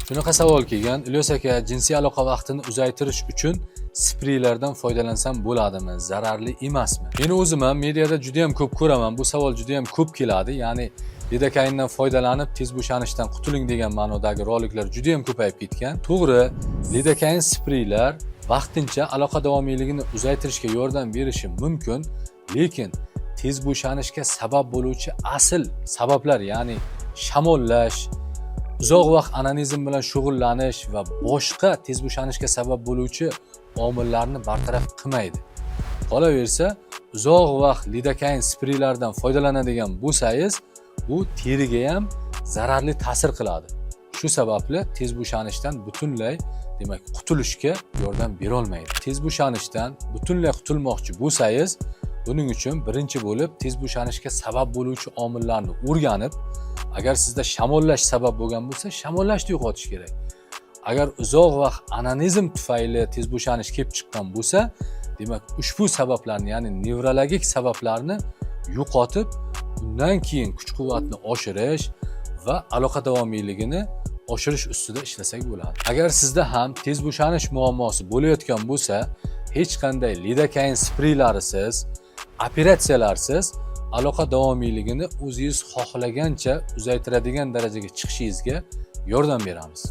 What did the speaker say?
Shunaqa savol kelgan: "Ilyos aka, jinsiy aloqa vaqtini uzaytirish uchun spreylardan foydalansam bo'ladimi, zararli emasmi?" Meni o'zim ham mediada juda ham ko'p ko'raman, bu savol juda ham ko'p keladi, ya'ni lidokaindan foydalanib tez bo'shanishdan qutuling degan ma'nodagi roliklar juda ham ko'payib ketgan. To'g'ri, lidokain spreylar vaqtincha aloqa davomiyligini uzaytirishga yordam berishi mumkin, lekin tez bo'shanishga sabab bo'luvchi asl sabablar, ya'ni shamollash, uzoq vaqt onanizm bilan shug'ullanish va boshqa tez bo'shanishga sabab bo'luvchi omillarni bartaraf qilmaydi. Qolaversa, uzoq vaqt lidokain spreylaridan foydalanadigan bo'lsangiz, bu teriga ham zararli ta'sir qiladi. Shu sababli tez bo'shanishdan butunlay, demak, qutulishga yordam berolmaydi. Tez bo'shanishdan butunlay qutulmoqchi bo'lsangiz, buning uchun birinchi bo'lib tez bo'shanishga sabab bo'luvchi omillarni o'rganib, agar sizda shamollash sabab bo'lgan bo'lsa, shamollashni yo'qotish kerak. Agar uzoq vaqt onanizm tufayli tez bo'shanish kelib chiqqan bo'lsa, demak, ushbu sabablarni, ya'ni nevrologik sabablarni yo'qotib, undan keyin kuch quvvatni oshirish va aloqa davomiyligini oshirish ustida ishlasak bo'ladi. Agar sizda ham tez bo'shanish muammosi bo'layotgan bo'lsa, hech qanday lidokain spreylarisiz, operatsiyalarsiz aloqa davomiyligini o'zingiz xohlagancha uzaytiradigan darajaga chiqishingizga yordam beramiz.